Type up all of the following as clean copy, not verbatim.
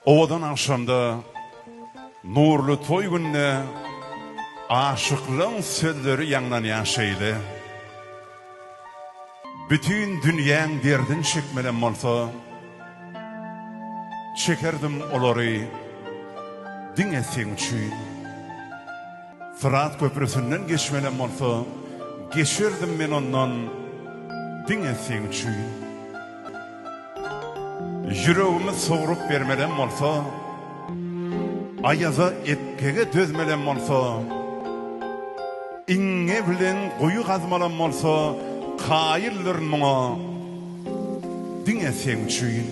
Owadan agşamda, nurly toý günde aşyklaň sözleri ýaňlanýar şeýle. Bütin dünýäň derdin çekmelem bolsa, çekerdim olary diňe seň üçin. Syrat köprüsinden geçmelem bolsa, geçerdim men ondan diňe seň üçin. Ýüregimi sogrup bermelem bolsa, aýaza epgege dözmelem bolsa, iňňe bilen guýy gazmalam bolsa, kaýyldyryn muňa diňe seň üçin.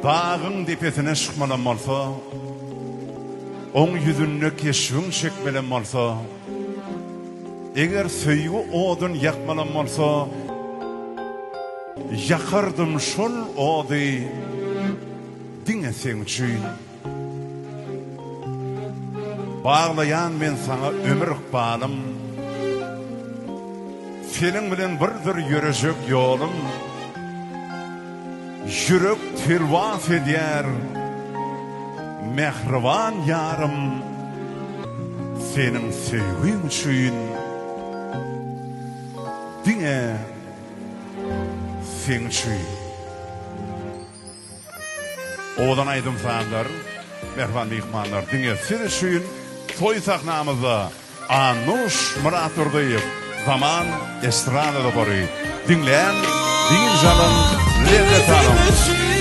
Dagyň depesine çykmalam bolsa, oň ýüzünde keşbiň çekmelem bolsa, Eger söýgi odun ýakmalam bolsa, Ýakardym şol ody diňe seň üçin. Baglaýan men saňa ömür ykbalym, Seniň bilen birdir ýörejek ýolum. Ýürek telwas edýär, mähriban ýarym, Seniň söýgiň üçin, diňe seň üçin. Owadan aýdym-sazlar, mähriban myhmanlar, diňe siz üçin toý sahnamyzda Annuş Myratdurdyýew, Zaman estrada topary. Diňläň, dynç alyň, lezzet alyň!